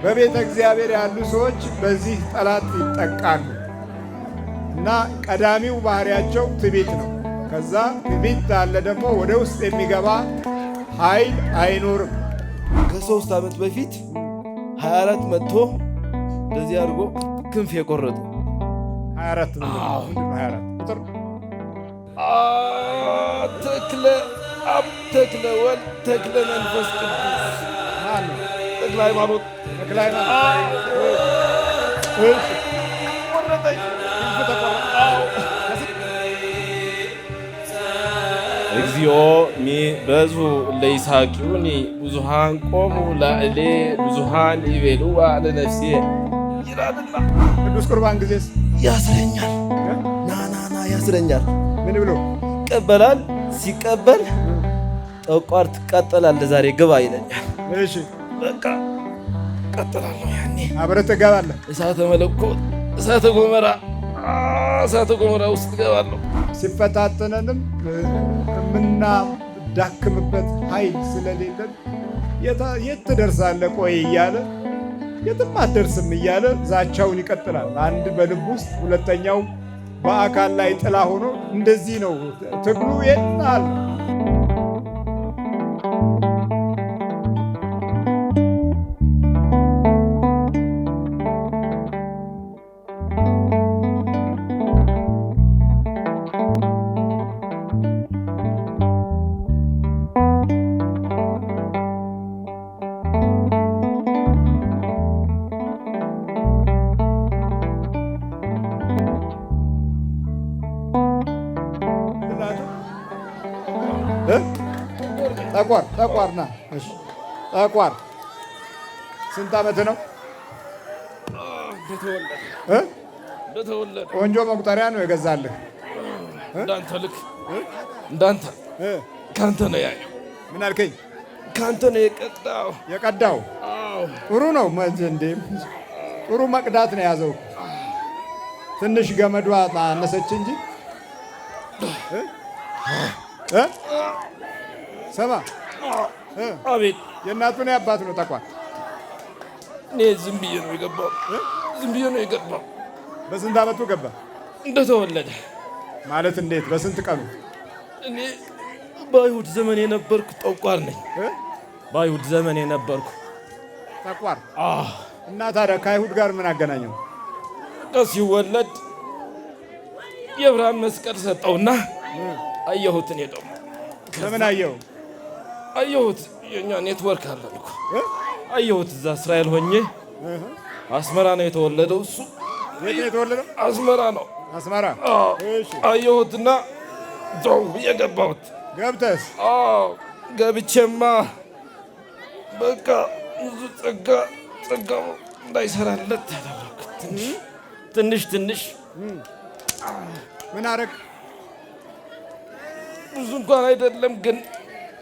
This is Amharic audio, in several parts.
በቤተ እግዚአብሔር ያሉ ሰዎች በዚህ ጠላት ይጠቃሉ እና ቀዳሚው ባህሪያቸው ትዕቢት ነው። ከዛ ትዕቢት አለ ደግሞ ወደ ውስጥ የሚገባ ኃይል አይኖርም። ከ3 ዓመት በፊት 24 መጥቶ እንደዚህ አድርጎ ክንፍ የቆረጠ። 24 ነው። ምንድን ነው 24 ቁጥር? ተክለ አብ፣ ተክለ ወልድ፣ ተክለ መንፈስ ቅዱስ። ማን ነው? ተክለ ሃይማኖት። ተክለ ሃይማኖት። እሺ። ቆረጠኝ። ክንፍ ተቆረጠ። እግዚኦ ሚ በዝሁ ለይሳቅዩኒ፣ ብዙሃን ቆሙ ላዕሌ፣ ብዙሃን ይቤልዋ ለነፍሴ ይላልና። ቅዱስ ቁርባን ጊዜስ? ያስረኛል። ና ና ና ያስረኛል። ምን ብሎ? ይቀበላል። ሲቀበል ጠቋር ትቃጠላለህ ዛሬ ግባ ይለኛል። በቃ እቃጠላለሁ ያኔ። አብረህ ትገባለህ። እሳተ መለኮት፣ እሳተ ገሞራ፣ እሳተ ገሞራ ውስጥ እገባለሁ። ሲፈታተነንም የምናዳክምበት ኃይል ስለሌለን የት ትደርሳለህ ቆይ እያለ፣ የትም አትደርስም እያለ ዛቻውን ይቀጥላል። አንድ በልብ ውስጥ፣ ሁለተኛው በአካል ላይ ጥላ ሆኖ እንደዚህ ነው ትግሉ የናል። ጠቋር ጠቋር ና። እሺ ጠቋር፣ ስንት ዓመት ነው? እ? እንደተወለደ። ቆንጆ መቁጠሪያ ነው የገዛልህ። እንዳንተ ልክ እንዳንተ እ? ካንተ ነው ያየው። ምን አልከኝ? ካንተ ነው የቀዳው። የቀዳው? አዎ። ጥሩ ነው። እንዴ ጥሩ መቅዳት ነው የያዘው። ትንሽ ገመዷ አነሰች እንጂ። እ? እ? ስማ እ? አቤት። የእናቱ ነው የአባቱ ነው ጠቋር? እኔ ዝም ብዬ ነው የገባው። ዝም ብዬ ነው የገባው። በስንት ዓመቱ ገባ? እንደተወለደ። ማለት እንዴት? በስንት ቀኑ? እኔ በአይሁድ ዘመን የነበርኩ ጠቋር ነኝ። እ? በአይሁድ ዘመን የነበርኩ። ጠቋር? አዎ። እና ታዲያ ከአይሁድ ጋር ምን አገናኘው? በቃ ሲወለድ የብርሃን መስቀል ሰጠውና አየሁት። እኔ ደግሞ ለምን አየው? አየሁት። የኛ ኔትወርክ አለን እኮ። እ? አየሁት እዛ እስራኤል ሆኜ። አስመራ ነው የተወለደው እሱ። የት ነው የተወለደው? አስመራ ነው። አስመራ። አዎ። እሺ። አየሁትና ዘው ብዬ ገባሁት። ገብተስ? አዎ፣ ገብቼማ በቃ ብዙ ጸጋ ጸጋው እንዳይሰራለት ተደረግኩት። ትንሽ ትንሽ ትንሽ። ምን አረግ? ብዙ እንኳን አይደለም፣ ግን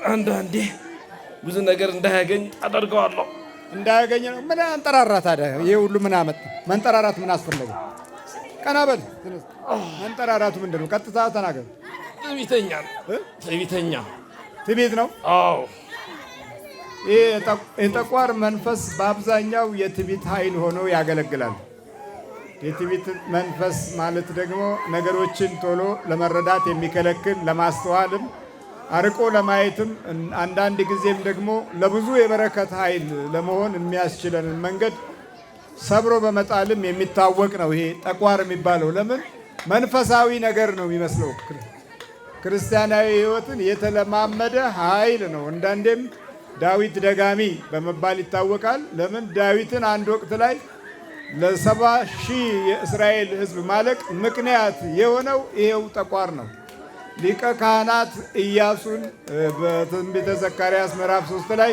አንዳንዴ ብዙ ነገር እንዳያገኝ አደርገዋለሁ። እንዳያገኘ ነው። ምን አንጠራራ ታዲያ? ይሄ ሁሉ ምን አመጣ? መንጠራራት ምን አስፈለገ? ቀና በል። መንጠራራቱ ምንድን ነው? ቀጥታ ተናገር። ትዕቢተኛ ነው። እ? ትዕቢተኛ። ትዕቢት ነው። አዎ። ይህ የጠቋር መንፈስ በአብዛኛው የትዕቢት ኃይል ሆኖ ያገለግላል። የትዕቢት መንፈስ ማለት ደግሞ ነገሮችን ቶሎ ለመረዳት የሚከለክል፣ ለማስተዋልም አርቆ ለማየትም፣ አንዳንድ ጊዜም ደግሞ ለብዙ የበረከት ኃይል ለመሆን የሚያስችለንን መንገድ ሰብሮ በመጣልም የሚታወቅ ነው። ይሄ ጠቋር የሚባለው ለምን መንፈሳዊ ነገር ነው የሚመስለው። ክርስቲያናዊ ሕይወትን የተለማመደ ኃይል ነው። አንዳንዴም ዳዊት ደጋሚ በመባል ይታወቃል። ለምን ዳዊትን አንድ ወቅት ላይ ለ70,000 የእስራኤል ሕዝብ ማለቅ ምክንያት የሆነው ይሄው ጠቋር ነው። ሊቀ ካህናት ኢያሱን በትንቢተ ዘካርያስ ምዕራፍ 3 ላይ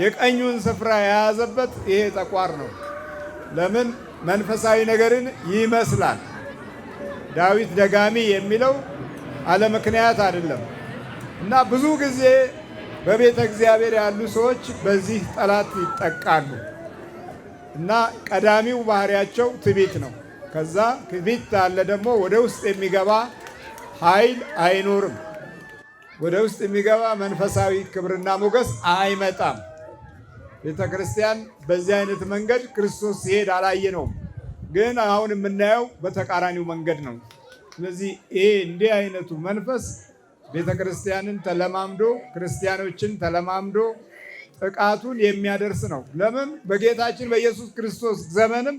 የቀኙን ስፍራ የያዘበት ይሄ ጠቋር ነው። ለምን መንፈሳዊ ነገርን ይመስላል። ዳዊት ደጋሚ የሚለው አለ ምክንያት አይደለም። እና ብዙ ጊዜ በቤተ እግዚአብሔር ያሉ ሰዎች በዚህ ጠላት ይጠቃሉ። እና ቀዳሚው ባህሪያቸው ትዕቢት ነው። ከዛ ትዕቢት አለ ደግሞ ወደ ውስጥ የሚገባ ኃይል አይኖርም። ወደ ውስጥ የሚገባ መንፈሳዊ ክብርና ሞገስ አይመጣም። ቤተ ክርስቲያን በዚህ አይነት መንገድ ክርስቶስ ሲሄድ አላየነውም። ግን አሁን የምናየው በተቃራኒው መንገድ ነው። ስለዚህ ይሄ እንዲህ አይነቱ መንፈስ ቤተ ክርስቲያንን ተለማምዶ ክርስቲያኖችን ተለማምዶ ጥቃቱን የሚያደርስ ነው። ለምን? በጌታችን በኢየሱስ ክርስቶስ ዘመንም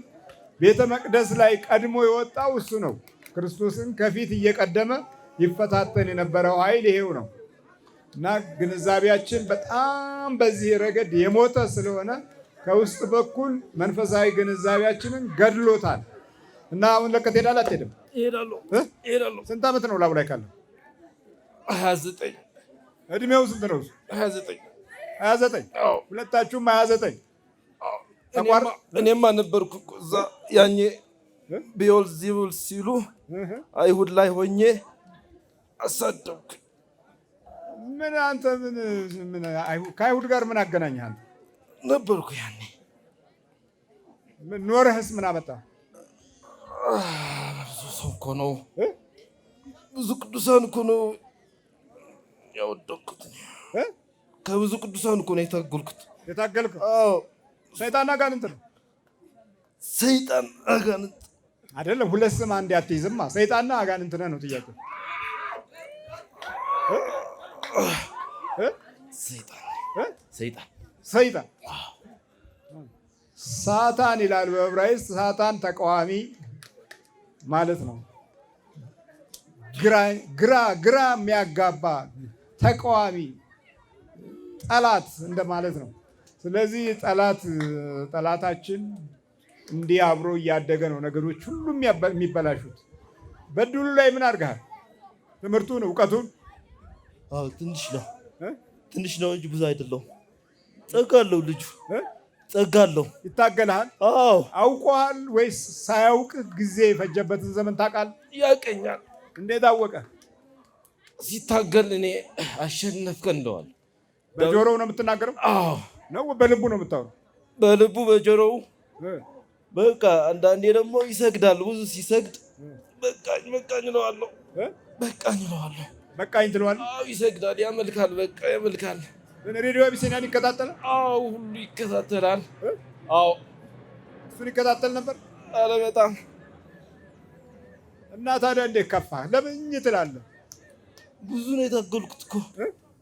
ቤተ መቅደስ ላይ ቀድሞ የወጣው እሱ ነው። ክርስቶስን ከፊት እየቀደመ ይፈታተን የነበረው ኃይል ይሄው ነው እና ግንዛቤያችን በጣም በዚህ ረገድ የሞተ ስለሆነ ከውስጥ በኩል መንፈሳዊ ግንዛቤያችንን ገድሎታል። እና አሁን ለቀህ ትሄዳለህ አትሄድም? እሄዳለሁ እሄዳለሁ። ስንት ዓመት ነው ላቡ ላይ ካለ? 29። እድሜው ስንት ነው? 29። 29። ሁለታችሁም 29። እኔማ ነበርኩ እዛ ያኔ ቢኦል ዚቡል ሲሉ አይሁድ ላይ ሆኜ አሳደብኩ። ምን አንተ ምን ከአይሁድ ጋር ምን አገናኘህ አንተ? ነበርኩ ያኔ። ኖረህስ ምን አመጣ? ብዙ ሰው እኮ ነው፣ ብዙ ቅዱሳን እኮ ነው ያወደቅኩት። ከብዙ ቅዱሳን እኮ ነው የታገልኩት። የታገልከው? አዎ። ሰይጣን አጋንንት ነው። ሰይጣን አጋንንት አይደለም። ሁለት ስም አንድ አትይዝማ። ሰይጣንና አጋንንት ነህ ነው ጥያቄው። ሰይጣን ሰይጣን ሰይጣን ሳታን ይላል በዕብራይስጥ። ሳታን ተቃዋሚ ማለት ነው። ግራ ግራ የሚያጋባ ተቃዋሚ ጠላት እንደማለት ነው። ስለዚህ ጠላታችን እንዲህ አብሮ እያደገ ነው ነገሮች ሁሉ የሚበላሹት። በድሉ ላይ ምን አድርገሃል? ትምህርቱን እውቀቱን? አዎ ትንሽ ነው ትንሽ ነው እንጂ ብዙ አይደለሁም። ጸጋ አለው ልጁ ጸጋ አለው። ይታገልሃል? አዎ። አውቆሃል ወይስ ሳያውቅ ጊዜ የፈጀበትን ዘመን ታውቃለህ? ያቀኛል። እንዴት አወቀ? ሲታገል እኔ አሸነፍከ እንደዋል። በጆሮው ነው የምትናገረው? አዎ። ነው በልቡ ነው የምታወራው? በልቡ በጆሮው። በቃ አንዳንዴ ደግሞ ይሰግዳል። ብዙ ሲሰግድ በቃኝ በቃኝ እለዋለሁ። በቃኝ እለዋለሁ። በቃኝ ትለዋለህ? አዎ ይሰግዳል፣ ያመልካል። በቃ ያመልካል። ሬዲዮ አቢሲኒያን ይከታተላል? አዎ ሁሉ ይከታተላል። አዎ እሱን ይከታተል ነበር። ኧረ በጣም። እና ታዲያ እንዴት ከፋህ? ለምን ትላለህ? ብዙ ነው የታገልኩት እኮ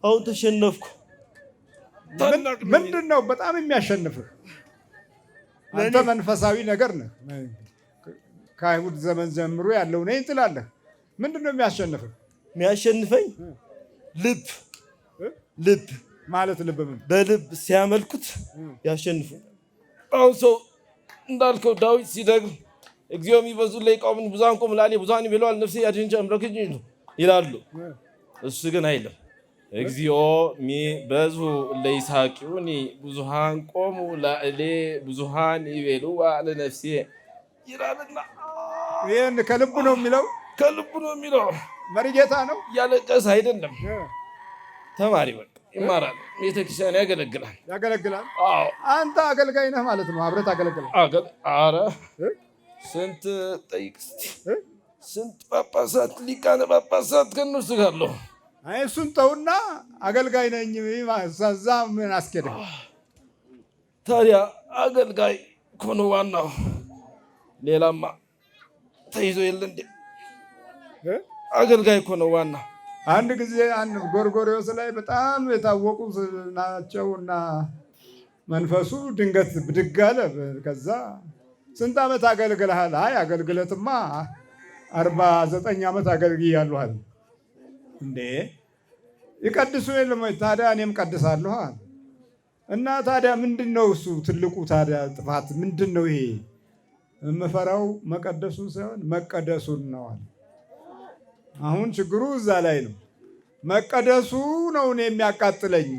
አሁን ተሸነፍኩ። ምንድን ነው በጣም የሚያሸንፍህ? አንተ መንፈሳዊ ነገር ነህ። ከአይሁድ ዘመን ጀምሮ ያለው ነኝ ትላለህ። ምንድን ነው የሚያሸንፍህ? የሚያሸንፈኝ ልብ ልብ ማለት ልብ ምን? በልብ ሲያመልኩት ያሸንፉ። አሁን ሰው እንዳልከው ዳዊት ሲደግም እግዚኦ የሚበዙ ለይቃውምን ብዙሃን ቆሙ ላሌ ብዙሃን ይበለዋል ነፍሴ ያድንች አምላክኝ ይላሉ። እሱ ግን አይልም። እግዚኦ ሚበዝሁ ለይሳቂዩኒ ብዙሃን ቆሙ ላዕሌ ብዙሃን ይቤልዋ ለነፍሴ ይላልና። ይህን ከልቡ ነው የሚለው። ከልቡ ነው የሚለው። መሪጌታ ነው። እያለቀሰ አይደለም። ተማሪ በቃ ይማራል። ቤተክርስቲያን ያገለግላል። ያገለግላል። አዎ። አንተ አገልጋይ ነህ ማለት ነው። አብረህ ታገለግላል። ኧረ ስንት ጠይቅ እስኪ ስንት ጳጳሳት ሊቃነ ጳጳሳት ከእነርሱ ጋር አለሁ። አይ እሱን ተውና አገልጋይ ነኝ እዛ ምን አስኬደህ? ታዲያ አገልጋይ እኮ ነው ዋናው። ሌላማ ተይዞ የለ እንዴ? አገልጋይ እኮ ነው ዋና። አንድ ጊዜ አንድ ጎርጎርዮስ ላይ በጣም የታወቁ ናቸው እና መንፈሱ ድንገት ብድግ አለ። ከዛ ስንት ዓመት አገልግለሃል? አይ አገልግለትማ 49 ዓመት አገልግያለሁ አለ። እንዴ ይቀድሱ የለም ወይ? ታዲያ እኔም ቀድሳለሁ አለ። እና ታዲያ ምንድን ነው እሱ ትልቁ ታዲያ ጥፋት ምንድን ነው ይሄ? የምፈራው መቀደሱን ሳይሆን መቀደሱን ነው አለ። አሁን ችግሩ እዛ ላይ ነው። መቀደሱ ነው እኔ የሚያቃጥለኝ።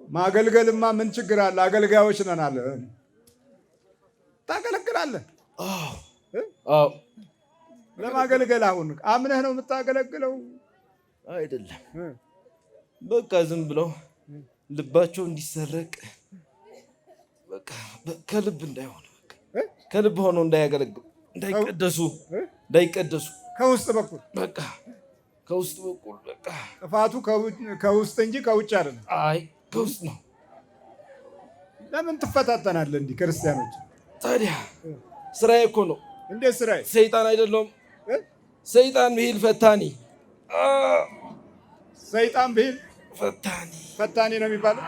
ማገልገልማ ምን ችግር አለ? አገልጋዮች ነን አለ። ታገለግላለህ። አዎ። ለማገልገል አሁን አምነህ ነው የምታገለግለው? አይደለም። በቃ ዝም ብለው ልባቸው እንዲሰረቅ በቃ ከልብ እንዳይሆን ከልብ ሆኖ እንዳያገለግሉ እንዳይቀደሱ እንዳይቀደሱ ከውስጥ በኩል በቃ ከውስጥ በኩል በቃ ጥፋቱ ከውስጥ እንጂ ከውጭ አይደለም። አይ ከውስጥ ነው። ለምን ትፈታተናለህ? እንዲህ ክርስቲያኖች ታዲያ ስራዬ እኮ ነው። እንዴት ስራዬ? ሰይጣን አይደለሁም። ሰይጣን ብሂል ፈታኒ። ሰይጣን ብሂል ፈታኒ ፈታኒ ነው የሚባለው።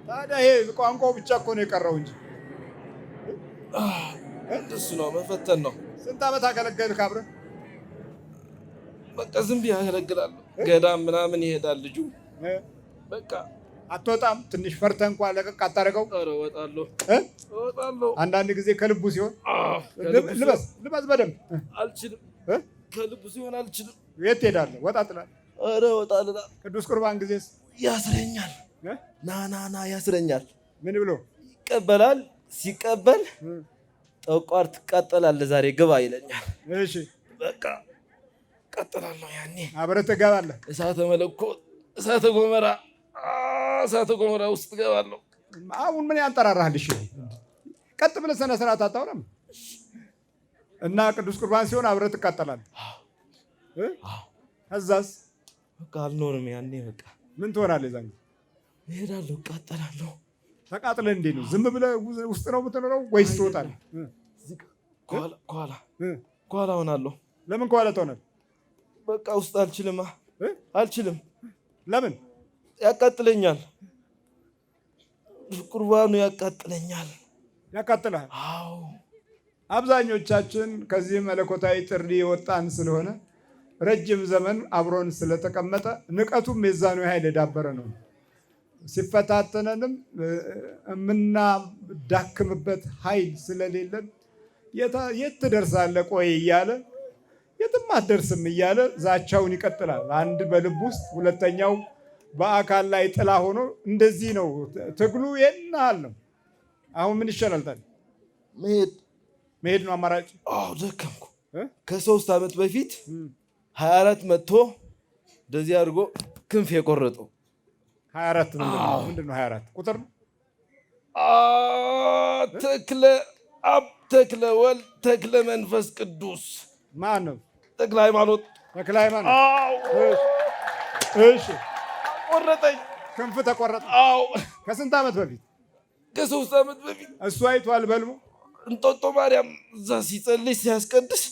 ታዲያ ይሄ ቋንቋው ብቻ እኮ ነው የቀረው እንጂ እሱ ነው መፈተን ነው። ስንት ዓመት አገለገልክ አብረህ? በቃ ዝም ብዬ አገለግላለሁ። ገዳም ምናምን ይሄዳል ልጁ። በቃ አትወጣም? ትንሽ ፈርተህ እንኳን ለቀቅ አታደርገው? ኧረ እወጣለሁ፣ እወጣለሁ። አንዳንድ ጊዜ ከልቡ ሲሆን ልበስ ልበስ በደንብ። አልችልም፣ ከልቡ ሲሆን አልችልም። የት ትሄዳለህ? ወጣ ትላለህ። ኧረ እወጣለሁ። ቅዱስ ቁርባን ጊዜስ ያስረኛል። ና ና ና ያስረኛል። ምን ብሎ ይቀበላል? ሲቀበል ጠቋር ትቃጠላለህ ዛሬ ግባ ይለኛል። እሺ በቃ እቃጠላለሁ። ያኔ አብረህ ትገባለህ። እሳተ መለኮት፣ እሳተ ገሞራ፣ እሳተ ገሞራ ውስጥ እገባለሁ። አሁን ምን ያንጠራራሃል? እሺ ቀጥ ብለህ ስነ ስርዓት አታወራም? እና ቅዱስ ቁርባን ሲሆን አብረህ ትቃጠላለህ። ከዛስ በቃ አልኖርም። ያኔ በቃ ምን ትሆናለህ? ዛን እሄዳለሁ፣ እቃጠላለሁ። ተቃጥለህ እንዴት ነው? ዝም ብለህ ውስጥ ነው የምትኖረው ወይስ ትወጣለህ? ከኋላ ከኋላ ሆናለሁ። ለምን ከኋላ ትሆናለህ? በቃ ውስጥ አልችልም፣ አልችልም። ለምን? ያቃጥለኛል። ቁርባኑ ያቃጥለኛል። ያቃጥልሃል? አዎ። አብዛኞቻችን ከዚህ መለኮታዊ ጥሪ የወጣን ስለሆነ ረጅም ዘመን አብሮን ስለተቀመጠ ንቀቱም የዛኑ ያህል የዳበረ ነው። ሲፈታተነንም የምናዳክምበት ኃይል ስለሌለን የት ትደርሳለህ ቆይ እያለ የትም አትደርስም እያለ ዛቻውን ይቀጥላል። አንድ በልብ ውስጥ፣ ሁለተኛው በአካል ላይ ጥላ ሆኖ እንደዚህ ነው ትግሉ። ይህን ያህል ነው። አሁን ምን ይሻላል ታዲያ? መሄድ መሄድ ነው አማራጭ። አዎ ደከምኩ። ከ3 ዓመት በፊት 24 መጥቶ እንደዚህ አድርጎ ክንፍ የቆረጠው 24 ምንድን ነው? 24 ቁጥር ነው። ተክለ አብ ተክለ ወልድ ተክለ መንፈስ ቅዱስ ማን ነው? ተክለ ሃይማኖት። ተክለ ሃይማኖት። እሺ ቆረጠኝ። ክንፍ ተቆረጠ። አዎ። ከስንት ዓመት በፊት? ከ3 ዓመት በፊት። እሱ አይቷል በልሙ። እንጦጦ ማርያም እዛ ሲጸልይ ሲያስቀድስ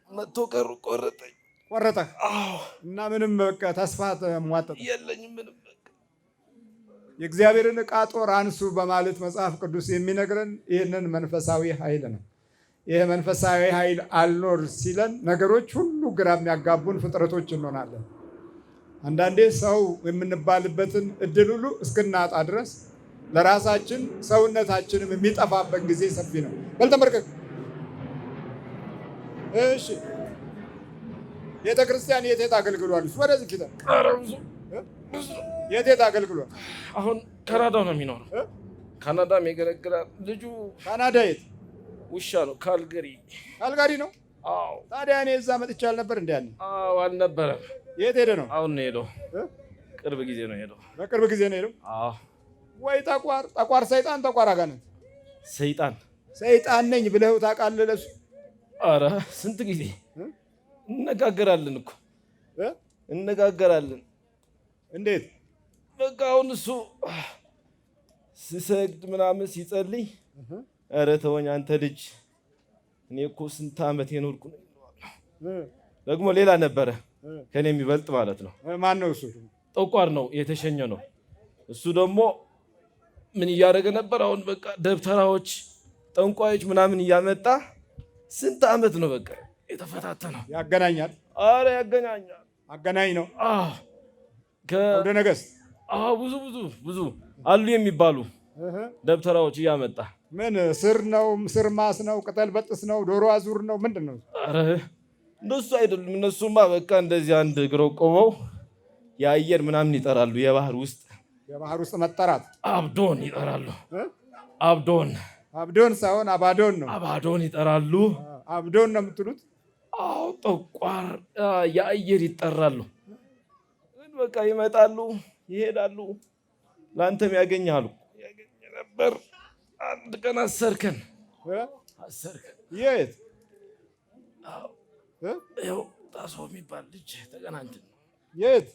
መጥቶ ቀሩ ቆረጠኝ። ቆረጠህ? አዎ። እና ምንም በቃ ተስፋ ተሟጠጠ? የለኝም ምንም። የእግዚአብሔርን ዕቃ ጦር አንሱ በማለት መጽሐፍ ቅዱስ የሚነግረን ይህንን መንፈሳዊ ኃይል ነው። ይህ መንፈሳዊ ኃይል አልኖር ሲለን ነገሮች ሁሉ ግራ የሚያጋቡን ፍጥረቶች እንሆናለን። አንዳንዴ ሰው የምንባልበትን እድል ሁሉ እስክናጣ ድረስ ለራሳችን ሰውነታችንም የሚጠፋበት ጊዜ ሰፊ ነው። በል ተመልከት። እሺ ቤተ ክርስቲያን የት የት አገልግሏል? ወደዚህ ኪታ የት የት አገልግሏል? አሁን ካናዳ ነው የሚኖረው። ካናዳም ያገለግላል ልጁ። ካናዳ የት? ውሻ ነው። ካልገሪ። ካልጋሪ ነው። አዎ። ታዲያ እኔ እዛ መጥቼ አልነበር እንዴ? ያኔ? አዎ አልነበረም። የት ሄደ ነው? አሁን ነው ሄደው። ቅርብ ጊዜ ነው ሄደው። በቅርብ ጊዜ ነው ሄደው። አዎ። ወይ ጠቋር ጠቋር ሰይጣን ጠቋር አጋንንት ሰይጣን ሰይጣን ነኝ ብለህ ታውቃለህ? ለሱ ኧረ ስንት ጊዜ እነጋገራለን እኮ እነጋገራለን። እንዴት? በቃ አሁን እሱ ሲሰግድ ምናምን ሲጸልይ ኧረ ተወኝ አንተ ልጅ እኔ እኮ ስንት ዓመት የኖርኩ ነው። ደግሞ ሌላ ነበረ ከኔ የሚበልጥ ማለት ነው። ማን ነው እሱ? ጠቋር ነው የተሸኘ ነው። እሱ ደግሞ ምን እያደረገ ነበር? አሁን በቃ ደብተራዎች፣ ጠንቋዮች ምናምን እያመጣ ስንት ዓመት ነው በቃ የተፈታተነው። ያገናኛል። አረ ያገናኛል። አገናኝ ነው። አዎ ወደ ነገስት። አዎ ብዙ ብዙ ብዙ አሉ የሚባሉ ደብተራዎች እያመጣ ምን ስር ነው? ስር ማስ ነው? ቅጠል በጥስ ነው? ዶሮ አዙር ነው? ምንድን ነው? አረ እነሱ አይደሉም። እነሱማ በቃ እንደዚህ አንድ እግሮ ቆመው የአየር ምናምን ይጠራሉ። የባህር ውስጥ የባህር ውስጥ መጠራት አብዶን ይጠራሉ። አብዶን አብዶን ሳይሆን አባዶን ነው። አባዶን ይጠራሉ። አብዶን ነው የምትሉት? አዎ ጠቋር የአየር ይጠራሉ። ግን በቃ ይመጣሉ፣ ይሄዳሉ። ለአንተም ያገኛሉ። ያገኘ ነበር። አንድ ቀን አሰርከን አሰርከን። የት? ይኸው ጣሶ የሚባል ልጅ ተገናኝተን የት?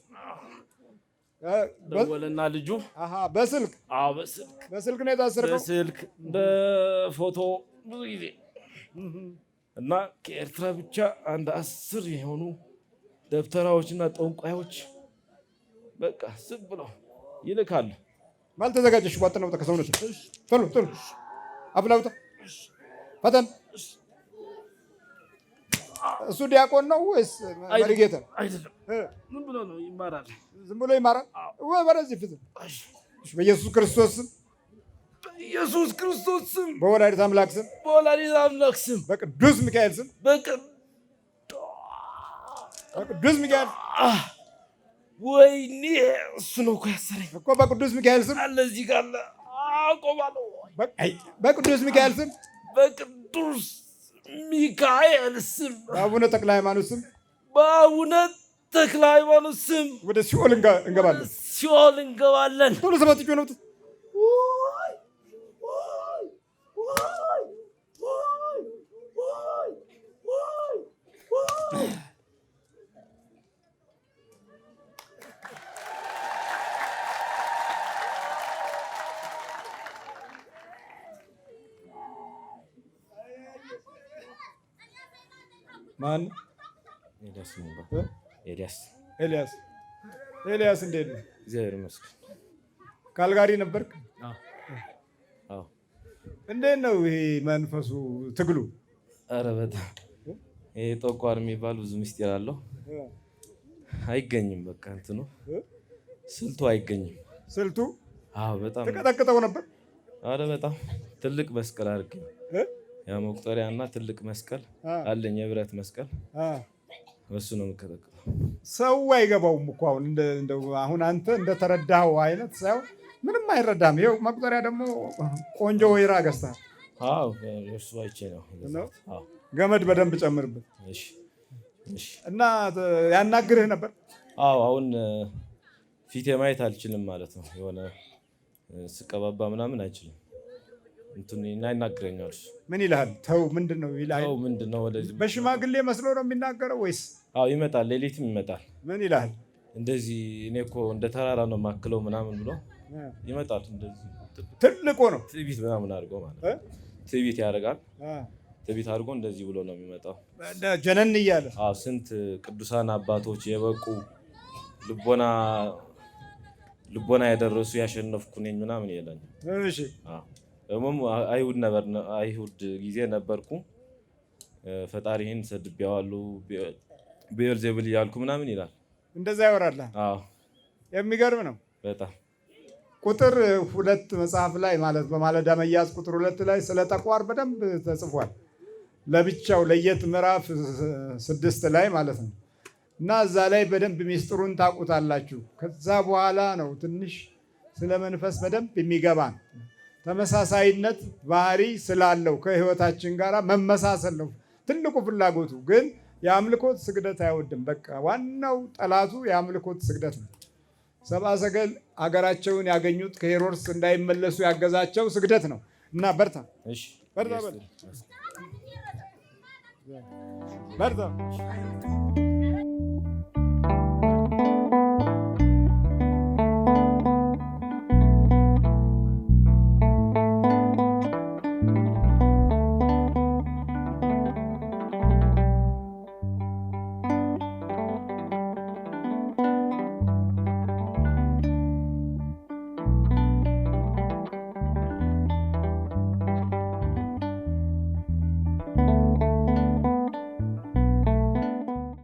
ደወለና ልጁ በስልክ። አዎ በስልክ። በስልክ ነው የታሰርከው? በስልክ በፎቶ ብዙ ጊዜ እና ከኤርትራ ብቻ አንድ 10 የሆኑ ደብተራዎችና ጠንቋዮች በቃ ስብ ብለው ይልካሉ። ማለት ተዘጋጀሽ? ቧጥ ነው ከሰውነት ቶሎ ቶሎ አብላውጣ ፈተን። እሱ ዲያቆን ነው ወይስ መሪጌታ? አይደለም፣ ዝም ብሎ ነው ይማራል። ዝም ብሎ ይማራል ወይ? ወደዚህ ፊት። በኢየሱስ ክርስቶስ ስም፣ በኢየሱስ ክርስቶስ ስም፣ በወላዲተ አምላክ ስም፣ በወላዲተ አምላክ ስም፣ በቅዱስ ሚካኤል ስም፣ በቅዱስ ሚካኤል። ወይኔ እሱ ነው እኮ ያሰረኝ እኮ። በቅዱስ ሚካኤል ስም። አለ እዚህ ጋር አለ። አቆማለሁ። በቅዱስ ሚካኤል ስም፣ በቅዱስ ሚካኤል ስም፣ በአቡነ ተክለ ሃይማኖት ስም፣ በአቡነ ተክለ ሃይማኖት ስም ወደ ሲኦል እንገባለን። ሲኦል እንገባለን። ቶሎ ሰባት ነው። ማን? ኤልያስ። ኤልያስ። ኤልያስ እንዴት ነው? እግዚአብሔር ይመስገን። ካልጋሪ ነበርክ? አዎ። እንዴት ነው ይሄ መንፈሱ ትግሉ? ኧረ በጣም ይሄ ጠቋር የሚባል ብዙ ምስጢር አለው። አይገኝም። በቃ እንትኑ ስልቱ አይገኝም። ስልቱ? አዎ በጣም። ትቀጠቅጠው ነበር? ኧረ በጣም ትልቅ መስቀል አድርጌ፣ ያ መቁጠሪያ እና ትልቅ መስቀል አለኝ፣ የብረት መስቀል፣ እሱ ነው የምቀጠቅጠው። ሰው አይገባውም እኮ አሁን አሁን አንተ እንደተረዳኸው አይነት ሳይሆን ምንም አይረዳም። ይኸው መቁጠሪያ ደግሞ ቆንጆ ወይራ ገዝተሃል። አዎ እሱ አይቼ ነው። ገመድ በደንብ ጨምርበት። እና ያናግርህ ነበር? አዎ አሁን ፊቴ ማየት አልችልም ማለት ነው። የሆነ ስቀባባ ምናምን አይችልም። እንትን ይናገረኛል። እሱ ምን ይልሃል? ተው ምንድን ነው ይልሃል? ተው ምንድን ነው ወደዚህ። በሽማግሌ መስሎ ነው የሚናገረው ወይስ? አዎ ይመጣል፣ ሌሊትም ይመጣል። ምን ይልሃል? እንደዚህ እኔ እኮ እንደ ተራራ ነው ማክለው ምናምን ብሎ ይመጣል። እንደዚህ ትልቁ ነው። ትዕቢት ምናምን አድርጎ ማለት ነው። ትዕቢት ያደርጋል። ትዕቢት አድርጎ እንደዚህ ብሎ ነው የሚመጣው። ጀነን እያለ። አዎ ስንት ቅዱሳን አባቶች የበቁ ልቦና ልቦና የደረሱ ያሸነፍኩ ነኝ ምናምን ይለኛል። እሺ። አዎ ደግሞም አይሁድ ነበር፣ አይሁድ ጊዜ ነበርኩ። ፈጣሪህን ሰድቤዋለሁ ብኤልዜቡል እያልኩ ምናምን ይላል። እንደዛ ያወራል። አዎ። የሚገርም ነው። በጣም። ቁጥር 2 መጽሐፍ ላይ ማለት በማለዳ መያዝ ቁጥር 2 ላይ ስለ ጠቋር በደንብ ተጽፏል። ለብቻው ለየት ምዕራፍ 6 ላይ ማለት ነው። እና እዛ ላይ በደንብ ሚስጥሩን ታውቁታላችሁ። ከዛ በኋላ ነው ትንሽ ስለ መንፈስ በደንብ የሚገባን። ተመሳሳይነት ባህሪ ስላለው ከህይወታችን ጋር መመሳሰል ነው ትልቁ ፍላጎቱ። ግን የአምልኮት ስግደት አይወድም። በቃ ዋናው ጠላቱ የአምልኮት ስግደት ነው። ሰብአ ሰገል አገራቸውን ያገኙት ከሄሮድስ እንዳይመለሱ ያገዛቸው ስግደት ነው። እና በርታ። እሺ። በርታ በርታ።